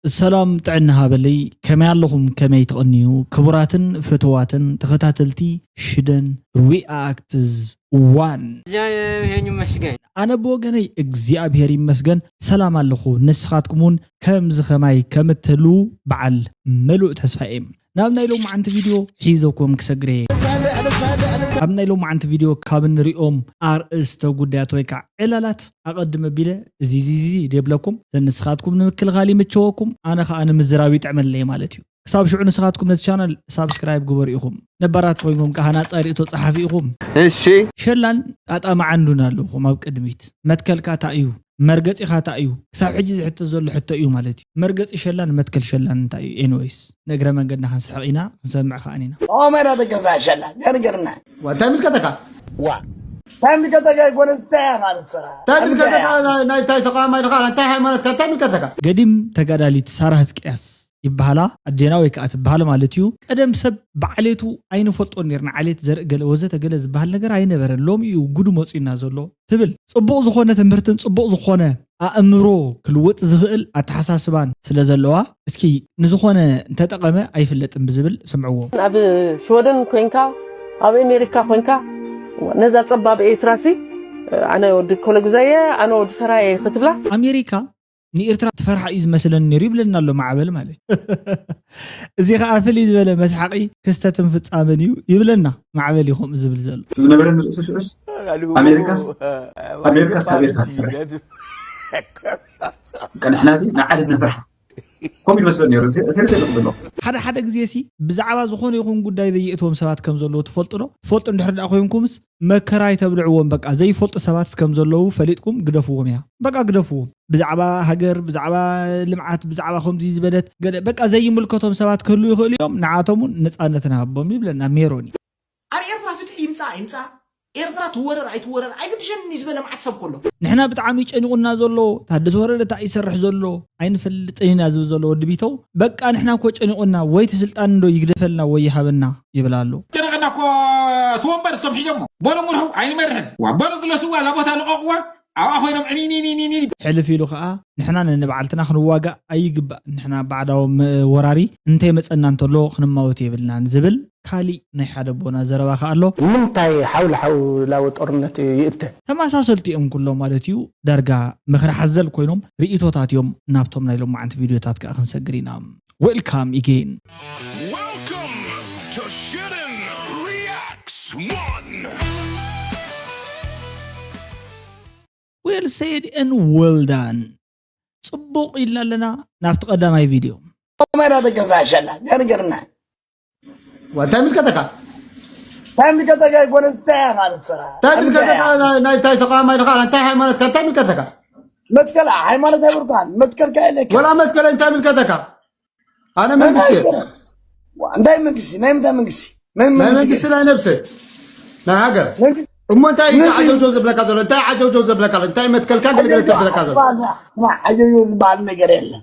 ሰላም ጥዕና ሃበለይ፣ ከመይ ኣለኹም? ከመይ ትቕንዩ? ክቡራትን ፍትዋትን ተኸታተልቲ ሽደን ሪኣክትስ ዋን። እግዚአብሔር ይመስገን። ኣነ ብወገነይ እግዚኣብሔር ይመስገን ሰላም ኣለኹ። ንስኻትኩም እውን ከምዚ ኸማይ ከም እትህልዉ በዓል ምሉእ ተስፋ እየ። ናብ ናይ ሎማዓንቲ ቪድዮ ሒዘኩም ክሰግር እየ። ኣብ ናይ ሎማዓንቲ ቪድዮ ካብ እንሪኦም ኣርእስተ ጉዳያት ወይ ከዓ ዕላላት ኣቐድም ኣቢለ እዚ እዚ እዚ ደብለኩም ንስኻትኩም ንምክልኻል ይምቸወኩም፣ ኣነ ከዓ ንምዝራብ ይጥዕመለይ ማለት እዩ። ክሳብ ሽዑ ንስኻትኩም ነቲ ቻነል ሳብስክራይብ ግበሩ ኢኹም። ነባራት ኮይንኩም ከዓ ሃናፃ ርእቶ ፀሓፊ ኢኹም። እሺ ሸላን ጣጣ መዓንዱን ኣለኹም ኣብ ቅድሚት። መትከልካ እንታይ እዩ? መርገፂኻ እንታይ እዩ? ክሳብ ሕጂ ዝሕተት ዘሎ ሕቶ እዩ ማለት እዩ። መርገፂ ሸላን መትከል ሸላን እንታይ እዩ? ኤኒዌይስ ንእግረ መንገድና ክንስሕቕ ኢና፣ ክንሰምዕ ከኣን ኢና። ኦመዳ ደገፋ ሸላ ገርገርና እንታይ ምልከተካ? ዋ እንታይ ምልከተካ ይኮነ እንታይ ማለት ስራ እንታይ ምልከተካ? ናይ እንታይ ተቃዋማይ ድኻ? እንታይ ሃይማኖትካ? እንታይ ምልከተካ? ገዲም ተጋዳሊት ሳራ ህዝቅያስ ይበሃላ ኣዴና ወይ ከዓ ትበሃል ማለት እዩ። ቀደም ሰብ ብዓሌቱ ኣይንፈልጦን ነርና፣ ዓሌት ዘርኢ ገለ ወዘተ ገለ ዝበሃል ነገር ኣይነበረን። ሎሚ እዩ ጉዱ መፂኡና ዘሎ ትብል። ፅቡቕ ዝኾነ ትምህርትን ፅቡቕ ዝኾነ ኣእምሮ ክልወጥ ዝኽእል ኣተሓሳስባን ስለ ዘለዋ እስኪ ንዝኾነ እንተጠቐመ ኣይፍለጥን ብዝብል ስምዕዎ። ኣብ ሽወደን ኮይንካ ኣብ ኣሜሪካ ኮይንካ ነዛ ፀባብ ኤርትራሲ ኣነ ወዲ ኮለጉዛየ ኣነ ወዲ ሰራየ ክትብላስ ኣሜሪካ ንኤርትራ ትፈርሓ እዩ ዝመስለኒ ነይሩ ይብለና ኣሎ ማዕበል ማለት እዩ። እዚ ከዓ ፍልይ ዝበለ መስሓቂ ክስተትን ፍፃመን እዩ ይብለና ማዕበል እዩ ከምኡ ዝብል ዘሎ። ዝነበረ ንርእሱ ሽዑስ ኣሜሪካስ ኣሜሪካስ ካብ ኤርትራ ትፈርሕ ቀንሕና እዚ ንዓለም ነፍርሓ ከምኡ ይመስለኒ ነይሩ። ሰለስተ ነጥቢ ኣለዎ። ሓደ ሓደ ግዜ ሲ ብዛዕባ ዝኾነ ይኹን ጉዳይ ዘየእትዎም ሰባት ከም ዘለዉ ትፈልጡ ዶ? ትፈልጡ እንድሕር ደኣ ኮይንኩምስ መከራ ኣይተብልዕዎም። በቃ ዘይፈልጡ ሰባት ከም ዘለዉ ፈሊጥኩም ግደፍዎም እያ። በቃ ግደፍዎም። ብዛዕባ ሃገር፣ ብዛዕባ ልምዓት፣ ብዛዕባ ከምዚ ዝበለት ገለ በቃ ዘይምልከቶም ሰባት ክህልዉ ይኽእሉ እዮም። ንዓቶም እውን ነፃነት ንሃቦም ይብለና ሜሮን እዩ። ኣብ ኤርትራ ፍትሒ ይምፃእ ኣይምፃእ ኤርትራ ትወረር ኣይትወረር ኣይግድሸንን እዩ ዝበለ መዓት ሰብ ከሎ ንሕና ብጣዕሚ እዩ ጨኒቑና ዘሎ። ታደሰ ወረደ እንታይ ይሰርሕ ዘሎ ኣይንፈልጥን ኢና ዝብል ዘሎ ወዲ ቢተው። በቃ ንሕና እኮ ጨኒቑና፣ ወይ እቲ ስልጣን እንዶ ይግደፈልና ወይ ይሃበና ይብል ኣሎ። ጨነቐና እኮ እቲ ወንበር እሶም ሒዞሞ በሎም ውርሑ ኣይንመርሕን ዋ በሉ ግለስዋ እዛ ቦታ ልቐቕዋ ኣብኣ ኮይኖም ዕኒኒኒኒኒ ሕልፍ ኢሉ ከዓ ንሕና ነንባዕልትና ክንዋጋእ ኣይግባእ፣ ንሕና ባዕዳዊ ም- ወራሪ እንተይመፀና እንተሎ ክንማወት የብልናን ዝብል ካሊእ ናይ ሓደ ኣቦና ዘረባ ከዓ ኣሎ። ንምንታይ ሓው ልሓው ላወ ጦርነት ይእተ? ተመሳሰልቲ እዮም ኩሎም ማለት እዩ። ዳርጋ ምኽሪ ሓዘል ኮይኖም ርእይቶታት እዮም። ናብቶም ናይ ሎማዓንቲ ቪድዮታት ከዓ ክንሰግር ኢና። Welcome again. Welcome to Shitten Reacts one. Well said and well done. ፅቡቕ ኢልና ኣለና። ናብቲ ቀዳማይ ቪድዮ። ኦመዳ ደገፋ ሸላ ገርገርና እንታይ ምልከተካ? እንታይ ምልከተካ ይኮነ እንታይ ማለት ስራ እንታይ ምልከተካ? ናይ እንታይ ተቃዋማይ ድኻ? እንታይ ሃይማኖትካ? እንታይ ምልከተካ? መትከል ሃይማኖት ኣይብርካን መትከልካ የለካ ወላ መትከለ እንታይ ምልከተካ? ኣነ መንግስቲ እየ። እንታይ መንግስቲ ናይ ምንታይ መንግስቲ ናይ መንግስቲ ናይ ነብሰ ናይ ሃገር እሞ እንታይ እዩ ዓጀውጀው ዘብለካ ዘሎ? እንታይ ዓጀውጀው ዘብለካ ኣሎ? እንታይ መትከልካ ገለገለ ተብለካ ዘሎ? ዓጀውጀው ዝበሃል ነገር የለን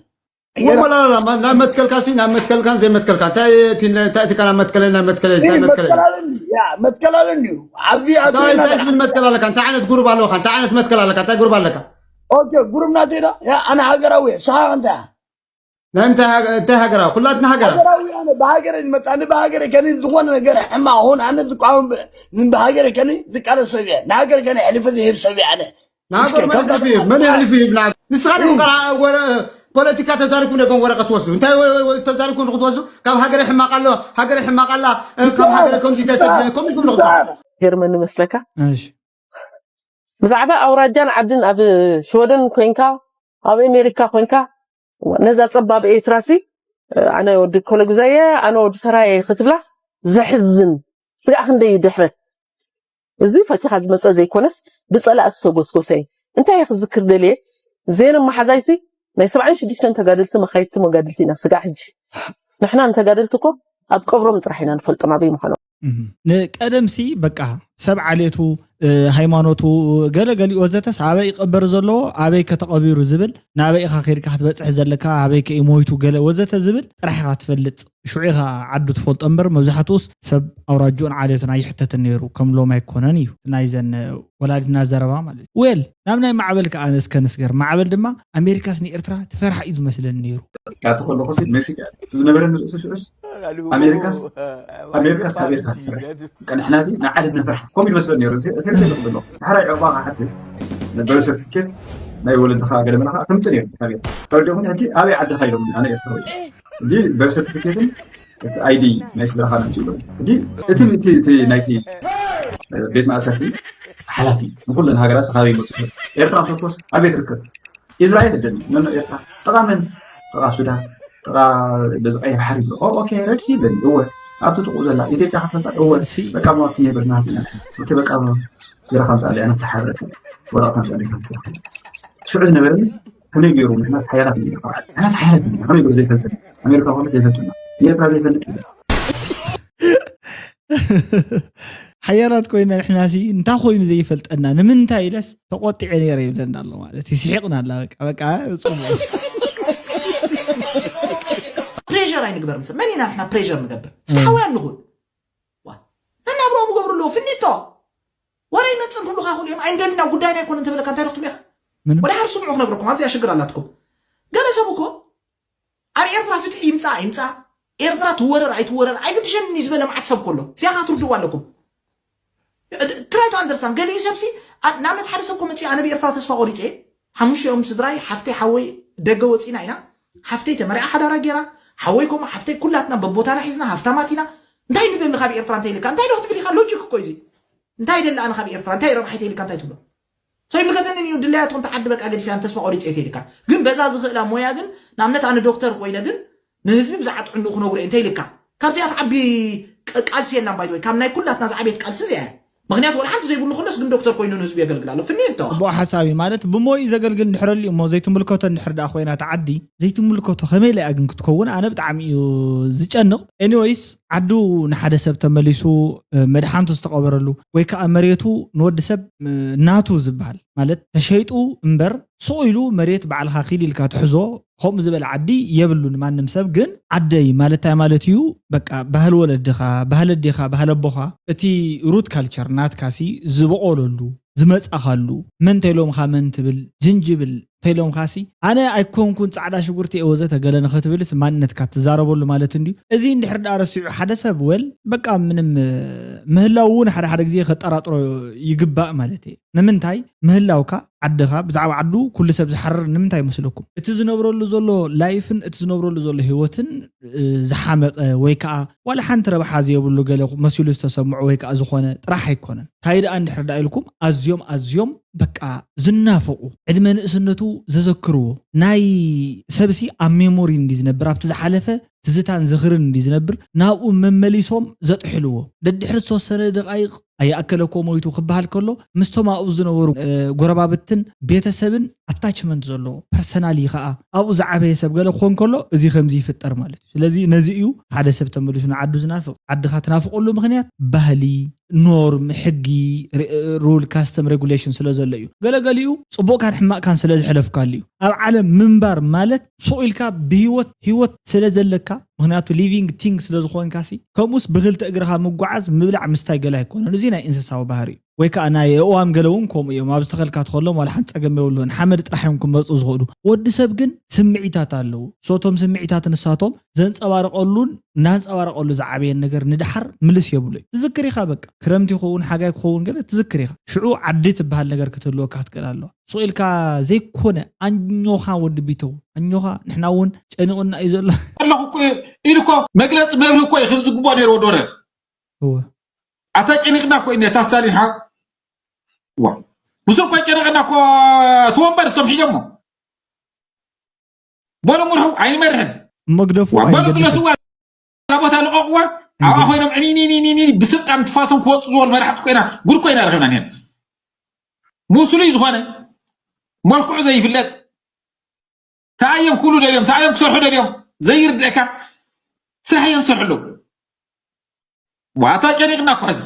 ወላላላ ናብ መትከልካ ሲ ናብ መትከልካን ዘይመትከልካ እንታይ እቲ እንታይ እቲ ካና መትከለ ናይ መትከለ እንታይ መትከለ መትከል ኣለኒ ኣብዚ እንታይ እንታይ ዝብል መትከል ኣለካ? እንታይ ዓይነት ጉሩብ ኣለካ? እንታይ ዓይነት መትከል ኣለካ? እንታይ ጉሩብ ኣለካ? ኦኬ ጉሩብ ናተይ ዶ ኣነ ሃገራዊ እየ ስኻ እንታይ ናይ ምንታይ ሃገ- እንታይ ሃገራዊ? ኩላትና ሃገራዊ። ሃገራዊ ኣነ ብሃገረ ዝመጣ ኣነ ብሃገረ ከኒ ዝኾነ ነገር ሕማቕ ሆን ኣነ ዝቋወም ብ- ብሃገረ ከኒ ዝቃለስ ሰብ እየ ንሃገር ከኒ ሕልፈ ዝህብ ሰብ እየ ኣነ እስከ ንሃገር መን ከምታ ሕልፊ ይህብ? መን ሕልፊ ይህብ? ንዓ- ንስኻ ዲኹም ከኣ ወረ- ፖለቲካ ተዛሪብኩም ደገም ወረቀት ትወስዱ እንታይ ወይ- ወይ- ወይ ተዛሪብኩም ዲኹም ትወስዱ? ካብ ሃገረ ሕማቕ ኣሎ ሃገረ ሕማቕ ኣላ እ፣ ካብ ሃገረ ከምዚ ተሰድነ ከምኡ ኢልኩም ዲኹም ትወስዱ? ሄርመን ንመስለካ እሺ ብዛዕባ ኣውራጃን ዓድን ኣብ ሽወደን ኮይንካ ኣብ ኣሜሪካ ኮይንካ ነዛ ፀባብ ኤርትራሲ ኣነ ወዲ ኮለጉዛየ ኣነ ወዲ ሰራየ ክትብላስ ዘሕዝን ስጋዕ ክንደይ ድሕረት እዚ ፈቲኻ ዝመፀ ዘይኮነስ ብፀላእ ዝተጎስጎሰ እንታይ ክዝክር ደልየ ዜን መሓዛይሲ ናይ ሰብዓን ሽዱሽተን ተጋደልቲ መኻይድቲ መጋድልቲ ኢና ስጋዕ ሕጂ ንሕና ንተጋደልቲ እኮ ኣብ ቀብሮም ጥራሕ ኢና ንፈልጦም ኣበይ ምዃኖም ንቀደምሲ በቃ ሰብ ዓሌቱ ሃይማኖቱ፣ ገለ ገሊኡ ወዘተስ ኣበይ ይቐበር ዘለዎ፣ ኣበይ ከተቐቢሩ ዝብል፣ ናበይ ኢኻ ከይድካ ክትበፅሕ ዘለካ፣ ኣበይ ከ ሞይቱ ገለ ወዘተ ዝብል ጥራሕ ኢኻ ትፈልጥ። ሽዑ ኢኻ ዓዱ ትፈልጦ እምበር፣ መብዛሕትኡስ ሰብ ኣውራጅኡን ዓሌቱን ኣይሕተትን ነይሩ፣ ከም ሎም ኣይኮነን እዩ ናይዘን ወላዲትና ዘረባ ማለት እዩ። ዌል፣ ናብ ናይ ማዕበል ከኣ እስከ ንስገር። ማዕበል ድማ ኣሜሪካስ ንኤርትራ ትፈርሓ እዩ ዝመስለኒ ነይሩ። ካብቲ ከለኹ ሲ ሜክሲኮ እያ። እቲ ዝነበረኒ ርእሲ ሽዑስ ኣሜሪካስ ኣሜሪካስ ካብ ኤርትራ ትፈርሕ። በቃ ንሕና እዚ ንዓለም ንፈርሓ። ከምኡ ይመስለኒ ነይሩ። ሲ- ሲ- ሲ- ዝብል ኣለኹ። ዳሕራይ ዕቑባ ክሓትት ነበረ ሰርቲፊኬት ናይ ወለድኻ ገለ መለኻ ከምጽእ ነይሩ ካብ ኤርትራ። ተረዲእኹም ሕጂ ኣበይ ዓድኻ ኢሎም ኣነ ኤርትራዊ እየ። ሕጂ በርሰ ሰርቲፊኬትን እቲ ኣይዲ ናይ ስድራኻ ነምፅእ ኢሎም። ሕጂ እቲ እቲ እቲ ናይቲ ቤት ማእሰርቲ ሓላፊ ንኩለን ሃገራት ካበይ ይመፁ ሰብ ኤርትራ ሰፖስ ኣበይ ትርከብ? ኢስራኤል ደኒ ነኖ ኤርትራ ጥቓ መን? ጥቓ ሱዳን፣ ጥቓ በዚ ቀይሕ ባሕሪ ይብሎ። ኦ ኦኬ፣ ረድሲ ይብለኒ። እወ ኣብቲ ጥቑ ዘላ ኢትዮጵያ ክትፈልጣ? እወ ረድሲ። በቃ ሞ ኣብቲ ነበር ናት ኢና። ኦኬ በቃ ስድራ ከምፃ ኣለ ኣነ ተሓብረከ ወረቐት ከምፃ ኣለ። ሽዑ ዝነበረንስ ከመይ ገይሩ ንሕናስ ሓያላት ኢና ካብ ዓዲ ንሕናስ ሓያላት ኢና ከመይ ገይሩ ዘይፈልጠና ኣሜሪካ ኮነ ዘይፈልጥና ንኤርትራ ዘይፈልጥ ይብል። ሓያላት ኮይና ንሕናሲ እንታይ ኮይኑ ዘይፈልጠና ንምንታይ ኢለስ ተቆጢዐ ነይረ ይብለና ኣሎ ማለት እዩ። ስሒቕና ኣላ በቃ በቃ ጽቡቕ። ፕሬር ኣይንግበር ምስ መን ኢና ንሕና ፕሬር ንገብር ፍትሓውያን ንኹን ዋ ነናብሮም ይገብሩ ኣለዉ ፍኒቶ ወረ ይመፅን ክብሉካ ይኽእሉ እዮም ኣይንደልና ጉዳይና ኣይኮነ እንተበለካ እንታይ ዶ ክትብሉ ኢኻ ምንም ወደ ሓር ስምዑ ክነግረኩም ኣብዚኣ ሽግር ኣላትኩም ገለ ሰብ እኮ ኣብ ኤርትራ ፍትሒ ይምፃእ ኣይምፃእ ኤርትራ ትወረር ኣይትወረር ኣይግድሸኒ ዝበለ መዓት ሰብ ከሎ እዚኣ ክትርድእዋ ኣለኩም try to understand ገሊኡ ሰብሲ ንኣብነት ሓደ ሰብ ኮ መፅኡ ኣነ ብኤርትራ ተስፋ ቆሪፀ ሓሙሽኦም ስድራይ ሓፍተይ ሓወይ ደገ ወፂና ኢና ሓፍተይ ተመሪዓ ሓዳራ ገይራ ሓወይ ከምኡ ሓፍተይ ኩላትና በቦታና ሒዝና ሃፍታማት ኢና እንታይ ንደሊ ካብ ኤርትራ እንታይ ኢልካ እንታይ ዶ ክትብል ኢካ ሎጂክ እኮ እዚ እንታይ ደሊ ኣነ ካብ ኤርትራ እንታይ ረብሓ ተይልካ እንታይ ትብሎ ሰው ይምልከተኒ እዩ ድላያትኩም ተዓዲ በቃ ገዲፍያ ተስፋ ቆሪፀ ተይልካ ግን በዛ ዝኽእላ ሞያ ግን ንኣብነት ኣነ ዶክተር ኮይነ ግን ንህዝቢ ብዛዕባ ጥዕንኡ ክነግሮ እየ እንተ ኢልካ ካብዚኣ ትዓቢ ቃልሲ የላን ባይወይ ካብ ናይ ኩላትና ዝዓበየት ቃልሲ እዚኣ እያ ምክንያቱ ወላ ሓንቲ ዘይብሉ ክሎስ ግን ዶክተር ኮይኑ ንህዝቢ የገልግል ኣሎ ፍኒ እንተ ጽቡቕ ሓሳብ እዩ ማለት ብሞይ ዘገልግል እንድሕረሉ እሞ ዘይትምልከቶ እንድሕር ደኣ ኮይና ተዓዲ ዘይትምልከቶ ከመይ ኢላ ግን ክትከውን ኣነ ብጣዕሚ እዩ ዝጨንቕ anyways ዓዱ ንሓደ ሰብ ተመሊሱ መድሓንቱ ዝተቐበረሉ ወይ ከዓ መሬቱ ንወዲ ሰብ ናቱ ዝበሃል ማለት ተሸይጡ እምበር ሱቕ ኢሉ መሬት ባዕልኻ ኪድ ኢልካ ትሕዞ ከምኡ ዝበለ ዓዲ የብሉን ማንም ሰብ ግን ዓደይ ማለት እንታይ ማለት እዩ በቃ ባህል ወለድኻ ባህል ኣዴኻ ባህል ኣቦኻ እቲ root culture ናትካ ሲ ዝበቆለሉ ዝመፃኻሉ መን ተይሎምኻ መን ትብል ዝንጅብል ተይሎምኻ ሲ ኣነ ኣይኮንኩን ፃዕዳ ሽጉርቲ እየ ወዘተ ገለ ንኽትብልስ ማንነትካ ትዛረበሉ ማለት እንድዩ እዚ እንድሕር ዳ ረሲዑ ሓደ ሰብ well በቃ ምንም ምህላው እውን ሓደ ሓደ ግዜ ከጠራጥሮ ይግባእ ማለት እየ ንምንታይ ምህላውካ ዓድኻ ብዛዕባ ዓዱ ኩሉ ሰብ ዝሓርር ንምንታይ ይመስለኩም እቲ ዝነብረሉ ዘሎ life ን እቲ ዝነብረሉ ዘሎ ህይወትን ዝሓመቐ ወይ ከዓ ዋላ ሓንቲ ረብሓ ዘየብሉ ገለ መሲሉ ዝተሰምዖ ወይ ከዓ ዝኾነ ጥራሕ ኣይኮነን ታይ ደኣ እንድሕር ደኣ ኢልኩም ኣዝዮም ኣዝዮም በቃ ዝናፍቑ ዕድመ ንእስነቱ ዘዘክርዎ ናይ ሰብሲ ኣብ memory እንዲ ዝነብር ኣብቲ ዝሓለፈ ትዝታን ዝኽርን እንዲ ዝነብር ናብኡ መመሊሶም ዘጥሕልዎ ደድሕሪ ዝተወሰነ ደቃይቕ ኣይኣከለኮ ሞይቱ ክበሃል ከሎ ምስቶም ኣብኡ ዝነበሩ ጎረባብትን ቤተሰብን attachment ዘለዎ personally ከዓ ኣብኡ ዝዓበየ ሰብ ገለ ክኾን ከሎ እዚ ከምዚ ይፍጠር ማለት እዩ ስለዚ ነዚ እዩ ሓደ ሰብ ተመሊሱ ንዓዱ ዝናፍቕ ዓድኻ ትናፍቐሉ ምኽንያት ባህሊ ኖርም ሕጊ rule custom regulation ስለ ዘሎ እዩ ገለገሊኡ ፅቡቕካን ሕማቕካን ስለ ዝሕለፍካሉ እዩ ኣብ ዓለም ምንባር ማለት ሱቕ ኢልካ ብህይወት ህይወት ስለ ዘለካ ምክንያቱ living thing ስለ ዝኾንካ ሲ ከምኡስ ብክልተ እግርኻ ምጓዓዝ ምብላዕ ምስታይ ገለ ኣይኮነን እዚ ናይ እንስሳዊ ባህሪ እዩ ወይ ከዓ ናይ ኣእዋም ገለ እውን ከምኡ እዮም ኣብ ዝተኸልካ ትኸሎም ዋላ ሓንቲ ፀገም የብሉን ሓመድ ጥራሕ እዮም ክመርፁ ዝኽእሉ ወዲ ሰብ ግን ስምዒታት ኣለዉ ሶቶም ስምዒታት ንሳቶም ዘንፀባርቀሉን እናንፀባረቀሉ ዝዓበየን ነገር ንድሓር ምልስ የብሉ እዩ ትዝክር ኢኻ በቃ ክረምቲ ይኸውን ሓጋይ ክኸውን ገለ ትዝክር ኢኻ ሽዑ ዓዲ ትበሃል ነገር ክትህልወካ ክትክእል ኣለዋ ሱቕ ኢልካ ዘይኮነ ኣኞኻ ወዲ ቢተው ኣኞኻ ንሕና እውን ጨኒቑና እዩ ዘሎ ኣለኹ እኮ ኢሉ እኮ መግለፂ መብርሂ እኮ እዩ ዝግብኦ ነይሩ ወዲ ወረደ እወ ኣታ ጨኒቕና እኮ እዩ ነታ ስታሊን ሓ ዋ ብሱ እኮ ጨኒቕና እኮ እቲ ወንበር እሶም ሒዞሞ በሉ ምርሑ ኣይንመርሕን መግደፉ በሉ ግለስዋ ቦታ ልቐቕዋ ኣብኣ ኮይኖም ዕኒኒኒኒኒ ብስልጣን ትፋሶም ክወፁ ዝበሉ መራሕቲ ኮይና ጉድ ኮይና ረኺብና ኒር ምስሉይ ዝኾነ መልክዑ ዘይፍለጥ ተኣዮም ክብሉ ደልዮም ተኣዮም ክሰርሑ ደልዮም ዘይርድእካ ስራሕ እዮም ዝሰርሑ ኣለዉ ዋታ ጨኒቕና እኮ ሕዚ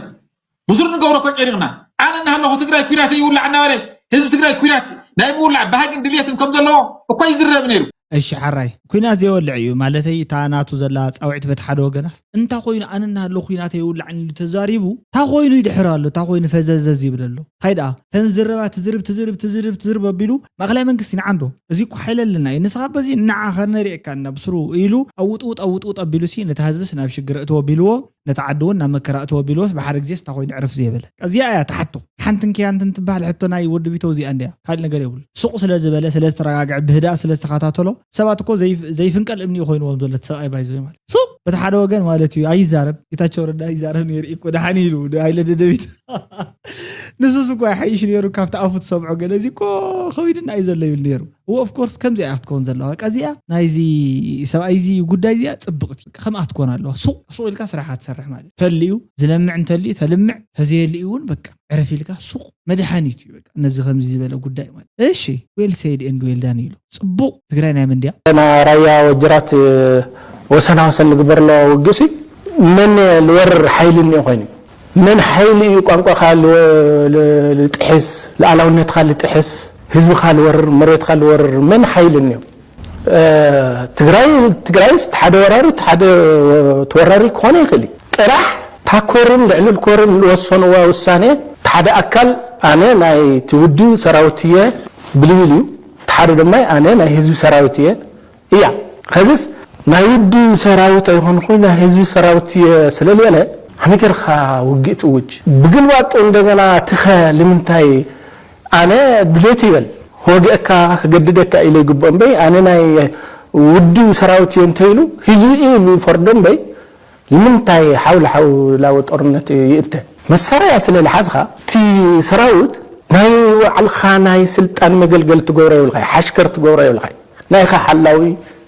ብስሩ ንገብሮ እኮ ጨኒቕና ኣነ እናሃለኹ ትግራይ ኩናት ይውላዕ እናበለ ህዝቢ ትግራይ ኩናት ናይ ምውላዕ ባህግን ድልየትን ከም ዘለዎ እኮ ይዝረብ ነይሩ። እሺ ሓራይ፣ ኩናት ዘይወልዕ እዩ ማለተይ፣ እታ ናቱ ዘላ ፃውዒት በቲ ሓደ ወገናስ እንታ ኮይኑ ኣነ እናሃለኹ ኩናት ኣይውላዕን ኢሉ ተዛሪቡ፣ እታ ኮይኑ ይድሕር ኣሎ፣ እታ ኮይኑ ፈዘዘዝ ይብል ኣሎ። እንታይ ደኣ ተን ዝርባ ትዝርብ ትዝርብ ትዝርብ ትዝርብ ኣቢሉ ማእኸላይ መንግስቲ ንዓንዶ እዚ እኮ ሓይሊ ኣለና እዩ፣ ንስኻ በዚ ንዓ ከነሪኤካ ኢና ብስሩ ኢሉ ኣውጥውጥ ኣውጥውጥ ኣቢሉ ሲ ነቲ ህዝብስ ናብ ሽግር እትዎ ኣቢልዎ ነቲ ዓዲ እውን ናብ መከራ እትዎ ኣቢልዎስ ብሓደ ግዜስ እንታይ ኮይኑ ዕርፍ ዘየበለ። እዚኣ እያ ትሓቶ። ሓንትን ክያንትን ትበሃል ሕቶ ናይ ወዲ ቢተው እዚኣ እንድያ። ካልእ ነገር የብሉ። ሱቕ ስለ ዝበለ ስለ ዝተረጋግዐ ብህድኣ ስለ ዝተኸታተሎ ሰባት እኮ ዘይፍ- ዘይፍንቀል እምኒ እዩ ኮይንዎም ዘሎ እቲ ሰብኣይ ባይዘ ማለት ሱቕ በቲ ሓደ ወገን ማለት እዩ ኣይዛረብ ጌታቸው ረዳ ኣይዛረብ ነይሩ እኮ ደሓን ኢሉ ሃይለ ደደቢት ንሱስ እኮ ይሓይሽ ነይሩ ካብቲ ኣፉ ትሰምዖ ገለ እዚ እኮ ከቢድና እዩ ዘሎ ይብል ነይሩ እዎ of course ከምዚ እያ ክትከውን ዘለዋ በቃ እዚኣ ናይዚ ሰብኣይ እዚ ጉዳይ እዚኣ ፅብቕቲ በቃ ከምኣ ክትኮን ኣለዋ ሱቕ ሱቕ ኢልካ ስራሕካ ትሰርሕ ማለት ተልዩ ዝለምዕ እንተልዩ ተልምዕ ተዘየልዩ እውን በቃ ዕረፍ ኢልካ ሱቕ መድሓኒት እዩ በቃ ነዚ ከምዚ ዝበለ ጉዳይ ማለት እሺ well said and well done ኢሉ ፅቡቕ ትግራይ ናይ መንድያ ና ራያ ወጅራት ወሰና ወሰን ልግበርሎ ውግሲ መን ልወርር ሓይሊ እኒኦ ኮይኑ መን ሓይሊ እዩ ቋንቋኻ ልወ- ል- ልጥሕስ ልኣላውነትካ ልጥሕስ ህዝብኻ ልወርር መሬትካ ልወርር መን ሓይሊ እኒኦ ትግራይ ትግራይስ ሓደ ወራሪ ሓደ ተወራሪ ክኾነ ይኽእል እዩ ጥራሕ ታኮርን ልዕሊ ልኮርን ዝወሰንዋ ውሳኔ ሓደ ኣካል ኣነ ናይ ትውዲ ሰራዊት እየ ብልብል እዩ ሓደ ድማ ኣነ ናይ ህዝቢ ሰራዊት እየ እያ ከዚስ ናይ ውዲ ሰራዊት ኣይኮንኩ ናይ ህዝቢ ሰራዊት እየ ስለልበለ ኣመይ ገርካ ውግእ ትእውጅ ብግልባጡ እንደገና ትኸ ልምንታይ ኣነ ድሌት ይበል ክወግአካ ክገድደካ ኢለ ይግብኦ እምበይ ኣነ ናይ ውዲ ሰራዊት እየ እንተይሉ ህዝቢ እዩ ዝፈርዶ እምበይ ንምንታይ ሓው ለሓው ላወ ጦርነት ይእተ መሳርያ ስለ ለሓዝኻ እቲ ሰራዊት ናይ ባዕልኻ ናይ ስልጣን መገልገል ትገብሮ የብልኻ ሓሽከር ትገብሮ የብልኻ ናይኻ ሓላዊ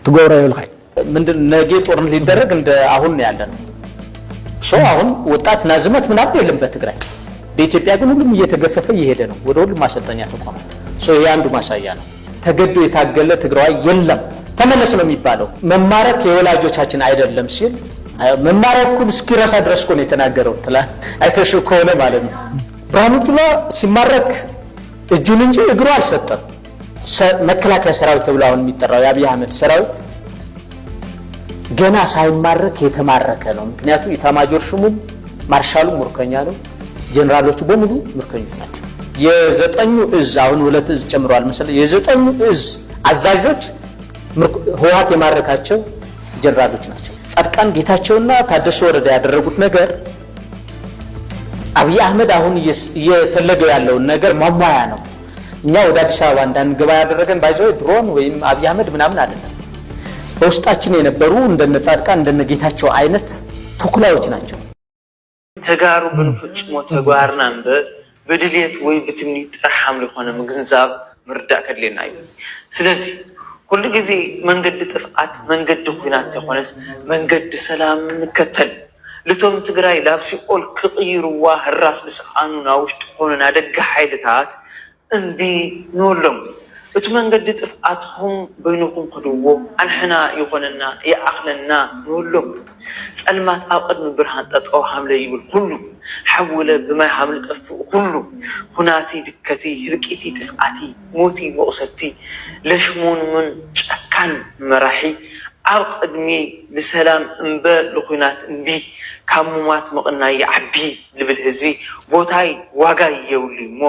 ትገብሮ የብልኻ ምንድን ነገ ጦርነት ሊደረግ እንደ አሁን ነው ያለ ነው። ሶ አሁን ወጣት ናዝመት ምናምን የለም በትግራይ። በኢትዮጵያ ግን ሁሉም እየተገፈፈ እየሄደ ነው ወደ ሁሉም ማሰልጠኛ ተቋማት። ሶ ይሄ አንዱ ማሳያ ነው። ተገዶ የታገለ ትግራዋይ የለም። ተመለስ ነው የሚባለው። መማረክ የወላጆቻችን አይደለም ሲል መማረኩን እስኪረሳ ድረስ እኮ ነው የተናገረው። ትላል አይተሽው ከሆነ ማለት ነው። ብርሃኑ ጁላ ሲማረክ እጁን እንጂ እግሩ አልሰጠም። መከላከያ ሰራዊት ተብሎ አሁን የሚጠራው የአብይ አህመድ ሰራዊት ገና ሳይማረክ የተማረከ ነው። ምክንያቱ ኢታማጆር ሹሙም ማርሻሉም ምርኮኛ ነው። ጀነራሎቹ በሙሉ ምርኮኞች ናቸው። የዘጠኙ እዝ አሁን ሁለት እዝ ጨምረዋል መሰለኝ። የዘጠኙ እዝ አዛዦች ህወሓት የማረካቸው ጀነራሎች ናቸው። ጻድቃን ጌታቸውና ታደሰ ወረደ ያደረጉት ነገር አብይ አህመድ አሁን እየፈለገው ያለውን ነገር ማሟያ ነው። እኛ ወደ አዲስ አበባ እንዳንገባ ያደረገን ባይዘው ድሮን ወይም አብይ አህመድ ምናምን አይደለም። በውስጣችን የነበሩ እንደነ ጻድቃን እንደነ ጌታቸው አይነት ተኩላዎች ናቸው። ተጋሩ ብንፍጽሞ ተግባርና እምበር ብድልየት ወይ ብትምኒት ጥራሕ ሓምሊ ኮነ ምግንዛብ ምርዳእ ከድልየና እዩ። ስለዚ ኩሉ ግዜ መንገዲ ጥፍኣት መንገዲ ኲናት ተይኮነስ መንገዲ ሰላም ንከተል። ልቶም ትግራይ ላብ ሲኦል ክቕይርዋ ህራስ ልስኣኑ ናብ ውሽጢ ኮነ ናደገ ሓይልታት እምቢ ንበሎም። እቲ መንገዲ ጥፍኣትኹም በይንኹም ክድዎ ኣንሕና ይኾነና ይኣኽለና ንበሎም። ጸልማት ኣብ ቅድሚ ብርሃን ጠጠው ሃምለ ይብል ኩሉ። ሓዊ ለብ ብማይ ሃምሊ ጠፍእ ኩሉ። ኹናቲ ድከቲ ህልቂቲ ጥፍኣቲ ሞቲ መቑሰልቲ ለሽሙንሙን ጨካን መራሒ ኣብ ቅድሚ ልሰላም እምበ ልኹናት እምቢ ካብ ሙማት ምቕናይ ይዓቢ ልብል ህዝቢ ቦታይ ዋጋ የብሉይ እሞ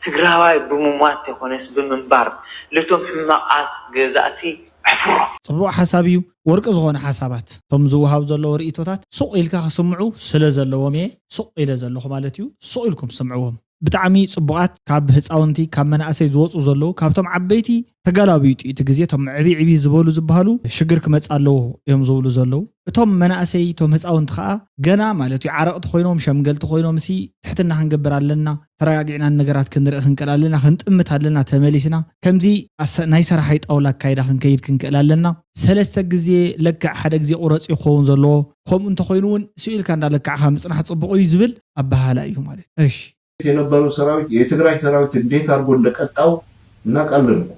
ትግራዋይ ብምሟት ተይኮነስ ብምንባር ልቶም ሕማቓት ገዛእቲ ኣሕፍሮም። ፅቡቕ ሓሳብ እዩ። ወርቂ ዝኾነ ሓሳባት እቶም ዝወሃቡ ዘለዉ ርእቶታት ሱቕ ኢልካ ክስምዑ ስለ ዘለዎም እየ ሱቕ ኢለ ዘለኹ ማለት እዩ። ሱቕ ኢልኩም ስምዕዎም። ብጣዕሚ ፅቡቓት ካብ ህፃውንቲ ካብ መናእሰይ ዝወፁ ዘለዉ ካብቶም ዓበይቲ ተጋላቢጡ እዩ እቲ ግዜ እቶም ዕብይ ዕብይ ዝበሉ ዝበሃሉ ሽግር ክመፅእ ኣለዎ እዮም ዝብሉ ዘለዉ። እቶም መናእሰይ እቶም ህፃውንቲ ከዓ ገና ማለት እዩ ዓረቕቲ ኮይኖም ሸምገልቲ ኮይኖም ሲ ትሕትና ክንገብር ኣለና ተረጋጊዕና ነገራት ክንርኢ ክንክእል ኣለና ክንጥምት ኣለና ተመሊስና ከምዚ ናይ ሰራሓይ ጣውላ ኣካይዳ ክንከይድ ክንክእል ኣለና ሰለስተ ግዜ ለክዕ ሓደ ግዜ ቁረፂ ክኸውን ዘለዎ ከምኡ እንተኮይኑ እውን ስኢልካ እንዳለካዕካ ምፅናሕ ፅቡቅ እዩ ዝብል ኣበሃህላ እዩ ማለት እሺ የነበረው ሰራዊት የትግራይ ሰራዊት እንዴት አድርጎ እንደቀጣው እናውቃለን እኮ።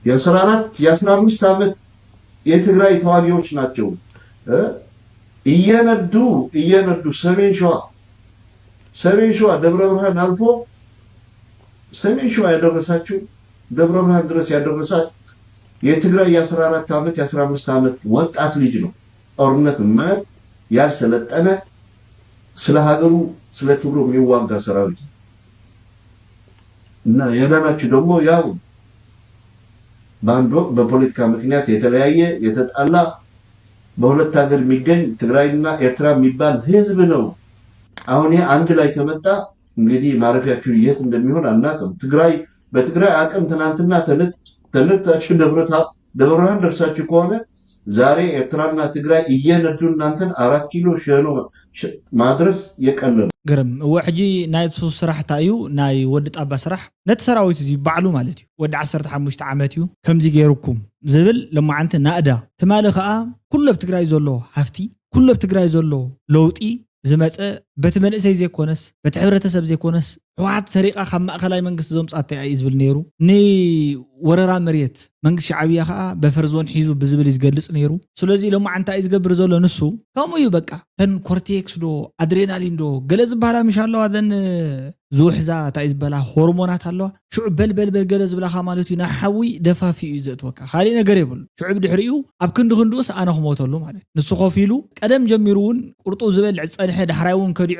የአስራ አራት የአስራ አምስት ዓመት የትግራይ ተዋጊዎች ናቸው እ እየነዱ እየነዱ ሰሜን ሸዋ ሰሜን ሸዋ ደብረ ብርሃን አልፎ ሰሜን ሸዋ ያደረሳችሁ፣ ደብረ ብርሃን ድረስ ያደረሳት የትግራይ የ14 ዓመት፣ የ15 ዓመት ወጣት ልጅ ነው። ጦርነት የማያውቅ፣ ያልሰለጠነ፣ ስለ ሀገሩ ስለ ክብሩ የሚዋጋ ሰራዊት ነው። እና ያዳናችሁ ደግሞ ያው በአንድ ወቅት በፖለቲካ ምክንያት የተለያየ የተጣላ በሁለት ሀገር የሚገኝ ትግራይና ኤርትራ የሚባል ህዝብ ነው። አሁን ይሄ አንድ ላይ ከመጣ እንግዲህ ማረፊያችሁ የት እንደሚሆን አናውቅም። ትግራይ በትግራይ አቅም ትናንትና ተነጣጣችሁ ደብረ ብርሃን ደርሳችሁ ከሆነ ዛሬ ኤርትራና ትግራይ እየነዱ እናንተን አራት ኪሎ ሸኖ ማድረስ የቀለሉ። ግርም እወ ሕጂ ናይቱ ስራሕ እንታይ እዩ? ናይ ወዲ ጣባ ስራሕ ነቲ ሰራዊት እዚ ባዕሉ ማለት እዩ። ወዲ 15 ዓመት እዩ ከምዚ ገይሩኩም ዝብል ለማዓንቲ ናእዳ ትማሊ ከዓ ኩሉ ኣብ ትግራይ ዘሎ ሃፍቲ፣ ኩሉ ኣብ ትግራይ ዘሎ ለውጢ ዝመፀ በቲ መንእሰይ ዘይኮነስ በቲ ሕብረተሰብ ዘይኮነስ ሕወሓት ሰሪቃ ካብ ማእኸላይ መንግስቲ ዘምፃት እያ እዩ ዝብል ነይሩ። ንወረራ መሬት መንግስቲ ሻዕብያ ከዓ በፈር ዞን ሒዙ ብዝብል እዩ ዝገልፅ ነይሩ። ስለዚ ሎማዓንቲ እንታይ እዩ ዝገብር ዘሎ ንሱ? ከምኡ እዩ በቃ። ተን ኮርቴክስ ዶ ኣድሬናሊን ዶ ገለ ዝበሃላ ምሽ ኣለዋ፣ ዘን ዝውሕዛ እንታይ እዩ ዝበላ ሆርሞናት ኣለዋ። ሽዑ በልበልበል ገለ ዝብላካ ማለት እዩ፣ ናብ ሓዊ ደፋፊኡ እዩ ዘእትወካ፣ ካሊእ ነገር የብሉ። ሽዑ ብድሕሪኡ ኣብ ክንዲ ክንድኡስ ኣነ ክሞተሉ ማለት እዩ። ንሱ ኮፍ ኢሉ ቀደም ጀሚሩ እውን ቁርጡ ዝበልዕ ዝፀንሐ፣ ዳሕራይ እውን ከዲዑ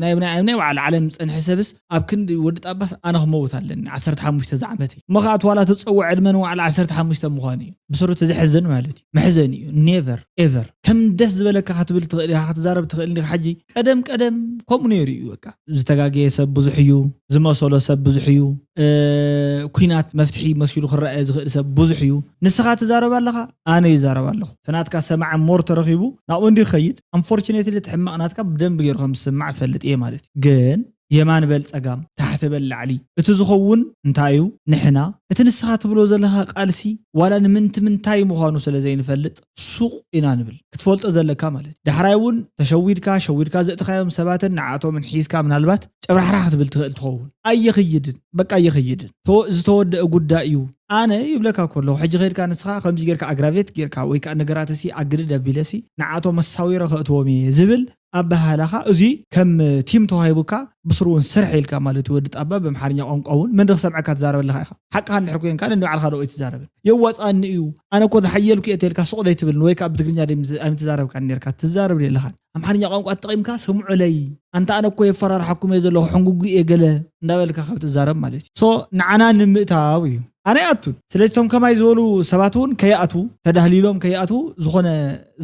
ናይ ናይ በዓል ዓለም ዝፀንሐ ሰብስ ኣብ ክንዲ ወዲ ጣባስ ኣነ ክመውት ኣለኒ። 15 ዝዓመተይ እሞ ከዓ እቲ ዋላ ትፀውዕ ዕድመ ንዋዕላ 15 ምዃኑ እዩ። ብስሩ እቲ ዘሕዝን ማለት እዩ፣ መሕዘኒ እዩ። ኔቨር ኤቨር ከም ደስ ዝበለካ ክትብል ትኽእል ኢኻ፣ ክትዛረብ ትኽእል ኢኻ። ሕጂ ቀደም ቀደም ከምኡ ነይሩ እዩ። በቃ ዝተጋገየ ሰብ ብዙሕ እዩ፣ ዝመሰሎ ሰብ ብዙሕ እዩ። ኩናት መፍትሒ መሲሉ ክረኣየ ዝኽእል ሰብ ብዙሕ እዩ። ንስኻ ትዛረብ ኣለኻ፣ ኣነ ይዛረብ ኣለኹ። ተናትካ ሰማዕ ሞር ተረኺቡ ናብኡ እንዲ ይኸይድ። ኣንፎርቹኔትሊ እቲ ሕማቕ ናትካ ብደንብ ገይሩ ከም ዝስማዕ እፈልጥ እየ ማለት እዩ። ግን የማን በል ጸጋም፣ ታሕቲ በል ላዕሊ፣ እቲ ዝኸውን እንታይ እዩ? ንሕና እቲ ንስኻ ትብሎ ዘለኻ ቃልሲ ዋላ ንምንቲ ምንታይ ምዃኑ ስለ ዘይንፈልጥ ሱቕ ኢና ንብል። ክትፈልጦ ዘለካ ማለት እዩ። ዳሕራይ እውን ተሸዊድካ ሸዊድካ ዘእትኻዮም ሰባትን ንዓቶምን ሒዝካ ምናልባት ጨብራሕራሕ ክትብል ትኽእል ትኸውን። ኣየኽይድን፣ በቃ ኣየኽይድን። ዝተወደአ ጉዳይ እዩ። ኣነ ይብለካ ከለኹ ሕጂ ከይድካ ንስኻ ከምዚ ጌርካ ኣግራቤት ጌርካ ወይ ከዓ ነገራት ሲ ኣግድድ ኣቢለ ሲ ንዓቶ መሳዊረ ከእትዎም እየ ዝብል ኣበሃህላኻ እዚ ከም ቲም ተዋሂቡካ ብስሩ እውን ስርሕ ኢልካ ማለት እዩ። ወዲ ጣባ ብኣምሓርኛ ቋንቋ እውን መን ክሰምዐካ ትዛረብ ኣለኻ ኢኻ። ሓቅኻ እንድሕር ኮይንካ ንባዕልኻ ዶ ኣይትዛረብን? የዋፅኣኒ እዩ፣ ኣነ እኮ ዝሓየልኩ እየ ተልካ ሱቕ ደይትብልን ወይ ከዓ ብትግርኛ ኣይምትዛረብካን ነርካ፣ ትዛረብ የለኻን። ኣምሓርኛ ቋንቋ ተጠቒምካ ስምዑለይ፣ ኣንታ ኣነ እኮ የፈራርሓኩም እየ ዘለኹ ሕንጉጉ እየ ገለ እንዳበልካ ካብ ትዛረብ ማለት እዩ። ሶ ንዓና ንምእታው እዩ። ኣነ ይኣቱን። ስለዚ እቶም ከማይ ዝበሉ ሰባት እውን ከይኣቱ ተዳህሊሎም ከይኣቱ ዝኾነ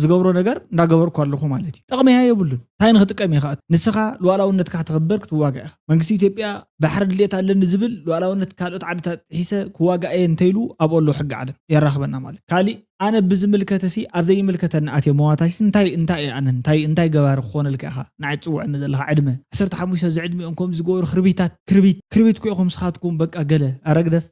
ዝገብሮ ነገር እንዳገበርኩ ኣለኹ ማለት እዩ። ጠቕመያ የብሉን። እንታይ ንክጥቀም እየ ክኣቱ? ንስኻ ሉዓላውነትካ ክተኽብር ክትዋጋ ኢኻ። መንግስቲ ኢትዮጵያ ባሕሪ ድሌት ኣለኒ ዝብል ሉዓላውነት ካልኦት ዓድታት ጥሒሰ ክዋጋ እየ እንተይሉ ኣብኡ ኣሎ ሕጊ ዓለም የራኽበና ማለት እዩ። ካሊእ ኣነ ብዝምልከተሲ ኣብ ዘይምልከተኒ ኣትየ መዋታይሲ እንታይ እንታይ እየ ኣነ እንታይ እንታይ ገባሪ ክኾነልካ ኢኻ ንዓይ ትፅውዐኒ ዘለኻ ዕድመ 15 እዚ ዕድሚኦም ከም ዝገበሩ ክርቢታት ክርቢት ክርቢት ኮ ኢኹም ስኻትኩም በቃ ገለ ኣረግደፍ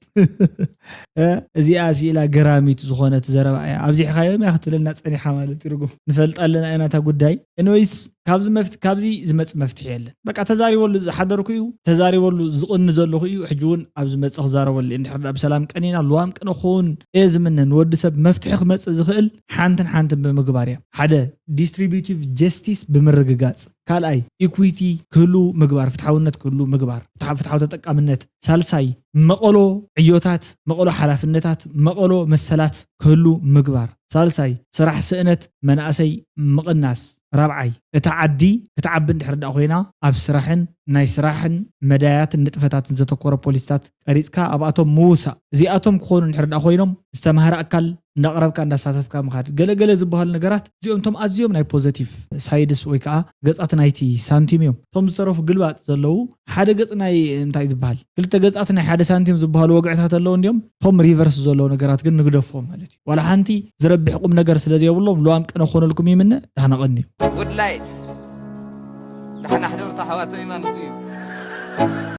እዚኣ ስኢላ ገራሚት ዝኾነት ዘረባ እያ ኣብዚሕኻዮም እያ ክትብለና ፀኒሓ ማለት ትርጉም ንፈልጣ ኣለና ኢና እታ ጉዳይ ኤንወይስ ካብዚ መፍት ካብዚ ዝመጽእ መፍትሒ የለን። በቃ ተዛሪበሉ ዝሓደርኩ እዩ፣ ተዛሪበሉ ዝቕኒ ዘለኹ እዩ። ሕጂ እውን ኣብ ዝመጽእ ክዛረበሉ እየ። እንድሕር ደኣ ብሰላም ቀኒና ልዋም ቅነ ክኸውን እየ ዝምነ። ንወዲ ሰብ መፍትሒ ክመጽእ ዝኽእል ሓንትን ሓንትን ብምግባር እያ። ሓደ ዲስትሪቢቲቭ ጀስቲስ ብምርግጋጽ፣ ካልኣይ ኢኩዊቲ ክህሉ ምግባር፣ ፍትሓውነት ክህሉ ምግባር፣ ፍትሓ- ፍትሓዊ ተጠቃምነት፣ ሳልሳይ መቐሎ ዕዮታት፣ መቐሎ ሓላፍነታት፣ መቐሎ መሰላት ክህሉ ምግባር። ሳልሳይ ስራሕ ስእነት መናእሰይ ምቕናስ። ራብዓይ እታ ዓዲ ክትዓቢ እንድሕር ደኣ ኮይና ኣብ ስራሕን ናይ ስራሕን መዳያትን ንጥፈታትን ዘተኮረ ፖሊሲታት ቀሪፅካ ኣብኣቶም ምውሳእ። እዚኣቶም ክኾኑ እንድሕር ደኣ ኮይኖም ዝተማህረ ኣካል እንዳቕረብካ እንዳሳተፍካ ምኻድ። ገለገለ ዝበሃሉ ነገራት እዚኦም እቶም ኣዝዮም ናይ ፖዘቲቭ ሳይድስ ወይ ከዓ ገፃት ናይቲ ሳንቲም እዮም። እቶም ዝተረፉ ግልባጥ ዘለዉ ሓደ ገፅ ናይ እንታይ ዝበሃል ክልተ ገፃት ናይ ሓደ ሳንቲም ዝበሃሉ ወግዕታት ኣለዉ እንዲዮም። እቶም ሪቨርስ ዘለዉ ነገራት ግን ንግደፎም ማለት እዩ። ዋላ ሓንቲ ዝረብሕ ቁም ነገር ስለ ዘይብሎም ልዋም ቅነ ክኾነልኩም ይምነ። ዳሕና ቀንዩ። ጉድ ላይት ዳሕና ሕደርታ ኣሕዋተይ ማለቱ እዩ።